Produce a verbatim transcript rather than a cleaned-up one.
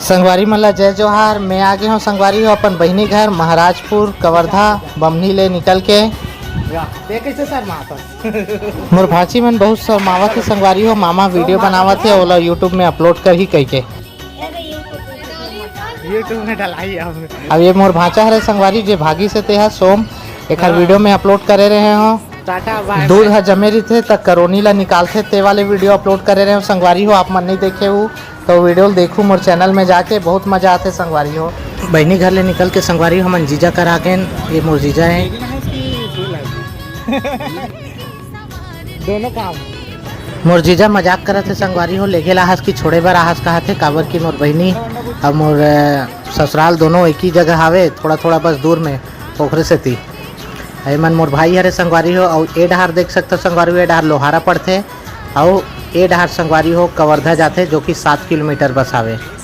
संगवारी मन ला जय जोहार। मैं आगे हूँ संगवारी हो अपन बहिनी घर महाराजपुर कवर्धा बमनी ले निकल के। देख कैसे शर्मात हस। मोर भांची मन बहुत शर्मावत हे संगवारी हो, मामा वीडियो बनावत हे, ओला YouTube में अपलोड करही कहिके। YouTube में डलाई अब। अब ये मोर भांचा हरे संगवारी जे भागी से तेहा सोम, एखर हाँ। वीडियो में अपलोड करे रहे हो। टाटा बाय दूध बाय। ह जमे रहिथे त करोनी ला निकालथे, ते वाले वीडियो अपलोड करे रहे हो संगवारी हो, आप मन नहीं देखे हो तो वीडियो ल देखू मोर चैनल में जाके, बहुत मजा आथे संगवारी हो। बहिनी घर ले निकल के संगवारी हो हमन जीजा कर आ गेन, ये मोर जीजा है। दोनों काम। मोर जीजा मजाक करत हे संगवारी हो, लेगे ला आहस कि छोड़े बर आहस कहत हे, काबर कि मोर बहिनी अउ मोर, अ, ससुराल दोनों एक ही जगह हावे, थोड़ा थोड़ा बस दूर में, ओखरे सेती। एमन मोर भाई हरे संगवारी हो, अउ ए डहार देख सकथो संगवारी हो, ए डहार लोहारा पड़थे, अउ ए डहार संगवारी हो कवर्धा जाथे, जो कि सात किलोमीटर बस हावे।